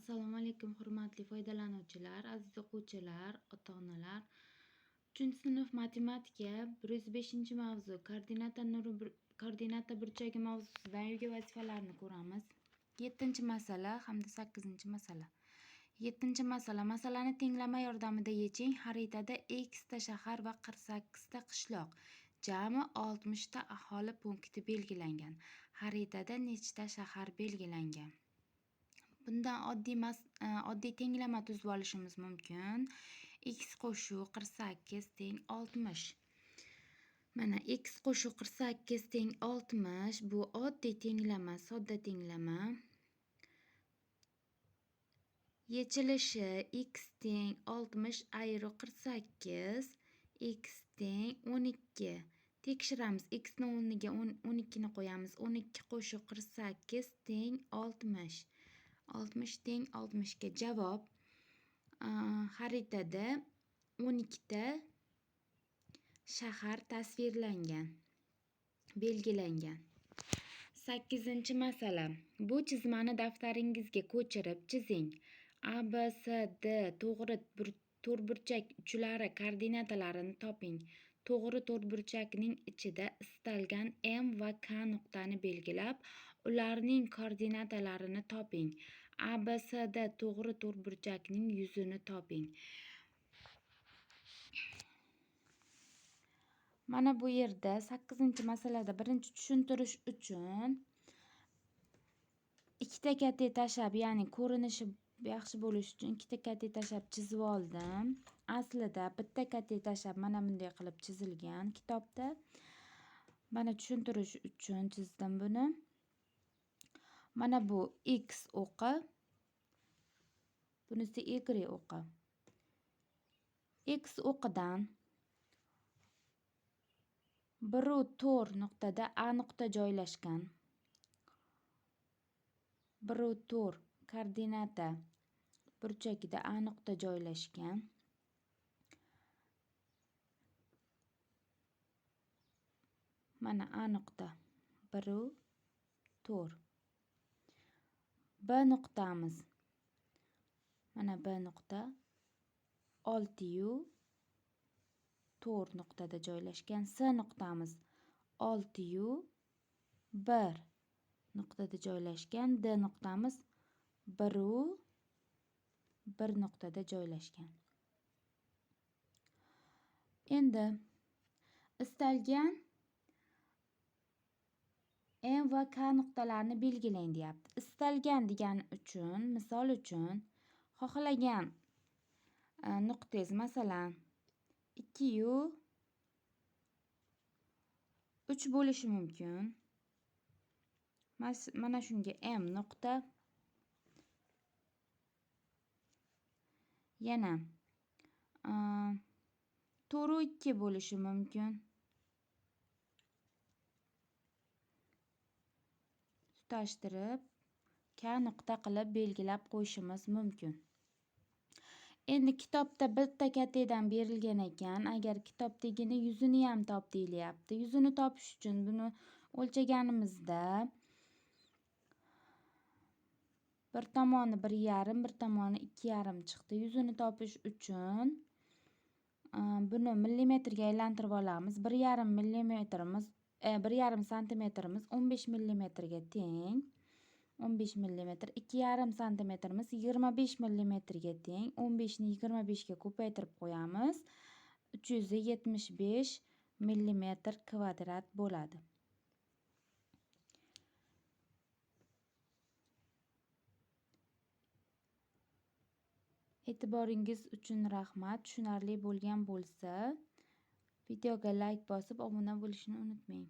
Assalomu alaykum hurmatli foydalanuvchilar, aziz o'quvchilar, ota-onalar. 3-sinf matematika 105-mavzu koordinata burchagi mavzusidan uyga vazifalarni ko'ramiz. 7-masala hamda 8-masala. 7-masala. Masalani tenglama yordamida yeching. Xaritada x ta shahar va 48 ta qishloq, jami 60 ta aholi punkti belgilangan. Xaritada nechta shahar belgilangan? Bundan oddiy tenglama tuzib olishimiz mumkin. X qo'shuv 48 teng 60. Mana x qo'shuv 48 teng 60 bu oddiy tenglama, sodda tenglama. Yechilishi x teng 60 ayiru 48, x teng 12. Tekshiramiz. X ni o'rniga 12 ni qo'yamiz. 12 qo'shuv 48 teng 60. 60 teng 60 ga javob. Xaritada 12 ta shahar tasvirlangan, belgilangan. 8-masala. Bu chizmani daftaringizga ko'chirib chizing. A, B, C, D to'g'ri to'rtburchak uchlari koordinatalarini toping. To'g'ri to'rtburchakning ichida istalgan M va K nuqtani belgilab, ularning koordinatalarini toping. A, B, C, D to'g'ri to'rtburchakning yuzini toping. Mana bu yerda 8-masalada birinchi tushuntirish uchun ikkita katta tashlab, ya'ni ko'rinishi yaxshi bo'lishi uchun ikkita katta tashlab chizib oldim. Aslida bitta katta tashlab mana bunday qilib chizilgan kitobda. Mana tushuntirish uchun chizdim buni. Mana bu x o'qi, bunisi y o'qi. X o'qidan 1,4 nuqtada A nuqta joylashgan. 1,4 koordinata burchagida A nuqta joylashgan. Mana A nuqta 1,4. B nuqtamiz. Mana B nuqta 6,4 nuqtada joylashgan. C nuqtamiz 6,1 nuqtada joylashgan. D nuqtamiz 1,1 nuqtada joylashgan. Endi istalgan M va K nuqtalarini belgilang deyapti. Istalgan degani uchun, misol uchun, xohlagan nuqtangiz, masalan, 2,3 bo'lishi mumkin. Mana shunga M nuqta, yana 4,2 bo'lishi mumkin. Tutashtirib K nuqta qilib belgilab qo'yishimiz mumkin. Endi kitobda bitta katedan berilgan ekan. Agar kitobdagini yuzini ham top deyilyapti. Yuzini topish uchun buni o'lchaganimizda bir tomoni 1,5, bir tomoni 2,5 chiqdi. Yuzini topish uchun buni millimetrga aylantirib olamiz. 1,5 millimetrimiz, 1,5 santimetrimiz 15 millimetrga teng. 15 millimetr, 2,5 santimetrimiz 25 millimetrga teng. 15 ni 25 ga ko'paytirib qo'yamiz. 375 millimetr kvadrat bo'ladi. E'tiboringiz uchun rahmat. Tushunarli bo'lgan bo'lsa, videoga like bosib, obuna bo'lishni unutmang.